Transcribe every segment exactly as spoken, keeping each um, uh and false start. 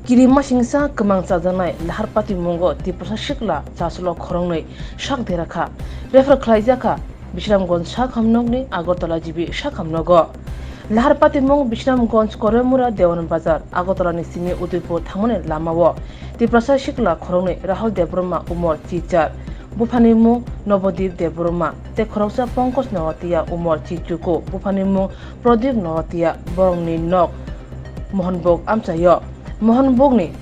Kirimasingcha kwmang chajaknai lahar patimungo Tiprasa sikla chasolo khoroknwi sak dera kha. Refer khlaijak kha Bisramganj sak hamnokni Agartala G B sak hamnogo. Lahar patimung Bisramganj, Koraimura, Dewan Bazar, Agartalani simi Udaipur thangmani lamao Tiprasa sikla khoroknwi Rahul Debbarma umor chichar, buphani mung Nobodip Debbarma, tei khoroksa Pankaj Noatia umor chichuku, buphani mung Pradip Noatia, borokni nok Mohanbug amchaio. Mohanbugni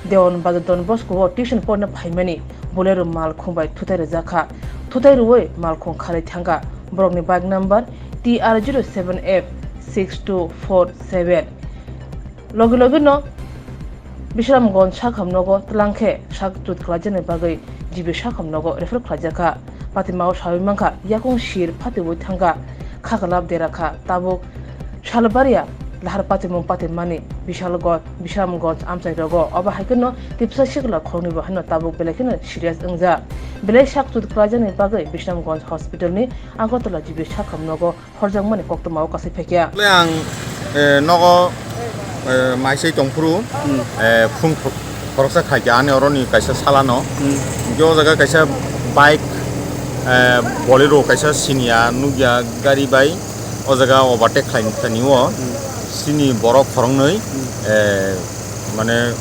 Dewan Bazar Don Bosco-o tuition porna phaimani Bolero malkhung bai thutai rwjak kha. Thutai rwui malkhung kharwi thangkha. Borokni bike number T R zero seven F six two four seven. Logi logi no Bisramganj sak hamnogo tlang khe sak chut khlaijaknai bagwi G B sak hamnogo refer khlaijak kha. Patimao saui mankha, yakung sir phatiui thangkha, khaklap dera kha, tabuk salbaria lahar patimung patimani Bishalganj, Bisramganj amchai rogo. Obo hai kheno Tiprasa sikla khoroknwi bo hano tabuk belai kheno serious wngjak. Belai sak chut khlaijaknai bagwi Bisramganj hospital ni Agartala G B sak hamnogo horjakmani koktwmao kasui phaikha. Le ang, eh, nogo, eh, maisai tongphuru, Hmm. eh, phone kho-, khoroksa khaikha ani oroni kaisa salano. Hmm. Hingke o jaga kaisa bike, eh, Bolero kaisa siniya nukya gari bai o jaga overtake khlaini thani o Hmm. sini borok khoroknwi, Hmm. eh, mane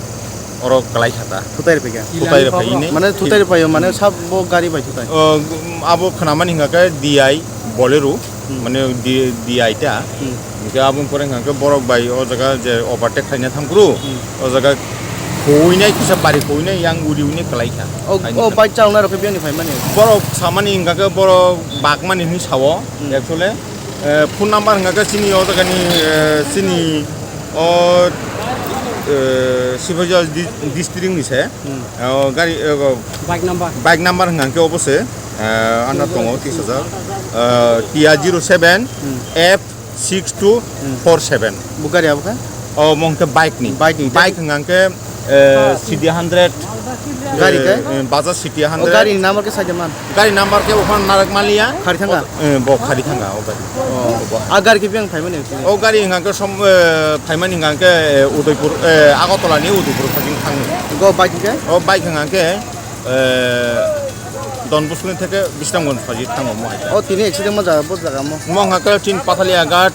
oro kwlai kha ta. Thutai rwphaikha. Thutai rwphai ini. Mane thutai rwphaio, mane sabo gari bai thutai? O, abo khwnamani hwnka khe D I Bolero, Hmm. mane D-, D I ta. Hmm. Hingke aboni pore hwnka khe borok bai o jaga je overtake khaina thangphuru, Hmm. o jaga khuinai kisa bari khuinai yang uri uni kwlai kha. O, Kaini o kha. Bike chaloknai rok khe biyangni phaimani? Borok samani hwnka khe borok bakmani hwnwi sao, Hmm. actually. Eh, phone number hwnka khe chini o jagani, eh, chini o, eh, Sibajal di-, district ni se. Hmm. O gari, eh, o Bike number. Bike number hwnka khe obo se, eh, ano tongo tisajak. Eh, T R zero seven Hmm. F six two four seven. Bo gari abo khe? O mo hwnka khe bike ni. Bike ni. Bike hwnka khe, eh, C D hundred. Gari khe? Eh, eh, Bajaj C D hundred. O gari ni number khe saida man? Gari number khe okhon narak maliya. Khari thangkha? Eh, bo khari thangkha o gari. Oh. Bo. A gari khe biyang phaimani? O gari hwnka khe som, eh, phaimani hwnka khe, eh, Udaipur, eh, Agartala ni Udaipur phajing thangni. Go bike khe? O bike hwnka khe, eh, Don Bosco ni theke Bisramganj phajing thango mo hai. O tini accident mo jaga, bo jaga mo? Mo hwnka khe chin Pathalia Ghat,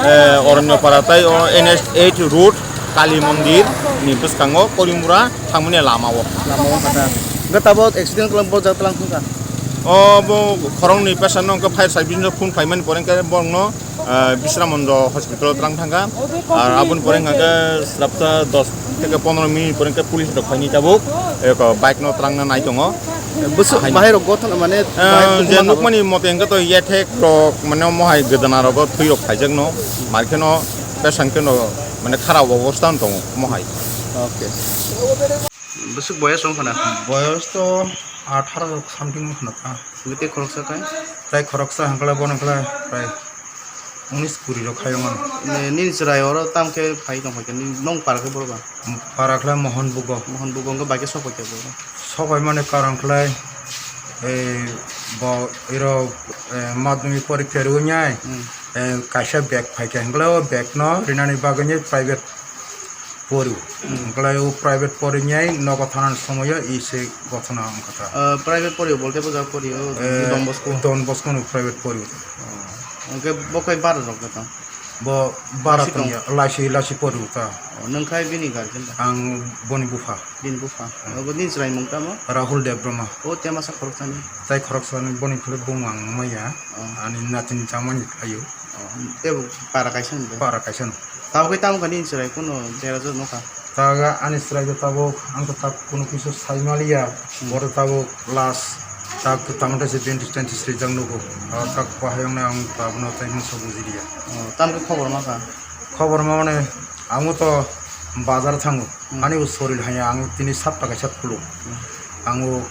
eh, Oronyapara tai o N H eight road Kali Mondir ni bwskango Korimura thangmani lama o. Lama o kha da. Hwnkhe tabuk accident kwlwng bo jaga twlang thangkha? O bo khoroknwi patient no hwnkhe fire service no phone khlaimani pore hwnkhe borokno, ah, Bisramganj hospital o twlang thangkha. Ar aboni pore hwnkhe swrapsa dos theke pondro minute pore hwnkhe police rok phainwi tabuk eko bike no twlangna nai tongo. Bwswk bahai rok gothon mane bahai Ah, je nukmani mote hwnkhe to yethek rok mane mohai gwdana rogo thwi rok khaijak no. Mar kheno patient kheno mane kharap obostha no tongo mohai. Okay. Bwswk boyos wng khna? Boyos to atharo something wng khna ta. Hwnkhe tei khoroksa khe? Tai khoroksa hwnkhe bono khe prai unis kuri rok khai wng mano. Ne, nini chwrai oro tamo khe phai tong phaikha, nini, nong para khe borok ba? Para khlai Mohon Bugo. Mohon Bugo wngkhe bai khe sok phaikha borok? Sok pai mani karon khlai, eh, bo iro, eh, madhyamik porikha rwui nai, Hmm. eh, kaisa bag phaikha hwnkhe o bag no rinani bagwi private Poriwo. Hmm. Hwnkhe o private porinai nogo thanani somoyo ise gothona wngkha ta. Ah, private poriwo bolte boja poriwo, Eh, Don Bosco? Don Bosco no private poriwo. Oh. Hwnkhe bo khe bara rok ta? Bo bara Laisi tong? Tongya, laisi, laisi poriwo ta. Oh, nwng khai bini guardian da? Ang boni bupha. Bini bupha. Hmm. Obo nini chwraimung tamo? Rahul Debbarma. O temasa khoroksani? Tai khoroksani boni khwlai bumung ang maya. Oh. Ani natini chamani ayo. Oh, tebo para kaisa ni de? Para kaisa no. Tabo khe tamo kha nini chwrai kuno dera jora nokha? Taga ani chwrai do tabuk, ang to tak kuno kisa sai maliya. Hmm. Boro tabuk last tak tamo ta se twenty twenty-three jang nugo. Ah, tak pahayong na ang tabono tai mungsa buji liya. Oh, tamo khe khobor ma kha? Khobor ma mane, amo to bazar thango. Hmm. Ani bo soril haya, ang tini sat taka sat kulo. Hmm. Ang o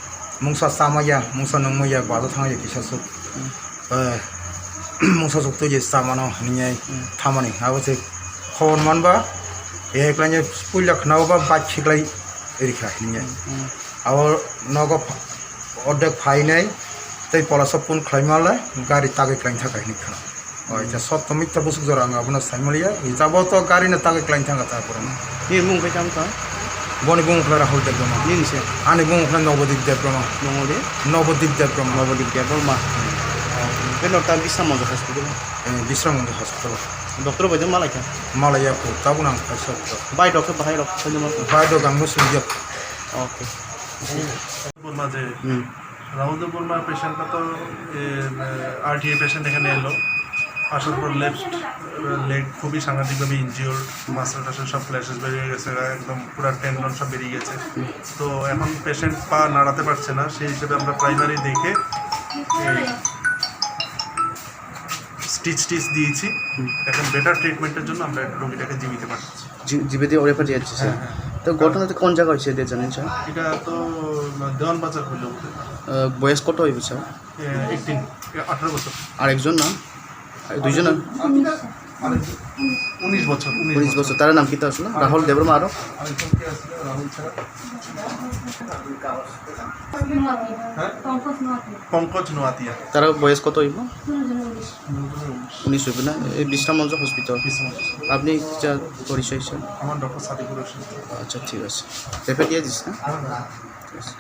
mungsa chamaya, mungsa nungmaya, bazar thangya kisa suk. Hmm. Eh, mungsa suk twi chamano hinwi Hmm. thamani. Abo se khobor manba, eh, klanya puila khnaoba bike khiklai rikha hinwi. Hmm. Abo nogo pha-, ordek phainai, tei polasa phone khlai male, gari tagwi klain thaka hinwi khna. Oh, Hmm. Sotto mitha busuk jora ang abono sai maliya. Jabo to gari no tagwi klain thangkha ta borok no. Nini mung bai tamo kha? Boni bumung khlai Rahul Debbarma. Nini se? Ani bumung khlai Nobodip Debbarma. Nobodip? Nobodip Debbarma. Nobodip Debbarma. Beno ta Bisramganj hospital? Eh, Bisramganj hospital. Doctor bai jang malai kha? Malai ya ko, tabuk nang kaisa doctor. Bai doctor bahai rok khaina ma? Bai doctor ang no sui jak. Okay. Debbarma je Hmm. Rahul Debbarma patient টা তো, এ, RTI patient এখানে এলো, আসার পর left leg খুবই সাংঘাতিকভাবে injured, muscle tassel সব ক্ল্যাশেস বেরিয়ে গেছে, একদম পুরো টেন্ডন সব বেরিয়ে গেছে। তো এখন পেশেন্ট পা নাড়াতে পারছে না, সেই হিসেবে আমরা প্রাইমারি দেখে এই স্টিচ টিচ দিয়েছি। হুম। এখন বেটার ট্রিটমেন্টের জন্য আমরা রোগীটাকে জীবিত পাঠাচ্ছি। জি-, জীবিত রেফার দিয়েছে, স্যার। হ্যাঁ, হ্যাঁ। তো ঘটনাটা কোন জায়গা হয়েছে, এটা জানেন, স্যার? এটা তো দেওয়ান বাজার হইল বোধহয়। আহ, বয়স কত হইব, স্যার? এ, এইটিন, এ, আঠারো বছর। আর একজন না? আর দুইজন না? আরেকজন, উনিশ বছর, উনিশ উনিশ বছর। বছর। তার নাম কি তো আসলে? রাহুল দেববর্মা আরো? আরেকজন কে আসলে? রাহুল ছাড়া? হ্যাঁ? পঙ্কজ নোয়াতিয়া। তার বয়স কত হইব? উনিশ হইব না? এই বিশ্রামগঞ্জ হসপিটাল। বিশ্রামগঞ্জ। আপনি যা পরিচয়, স্যার? আমার ডক্টর সাদিকুর রশিদ। আচ্ছা, ঠিক আছে। রেফার দিয়ে দিস না? ঠিক আছে।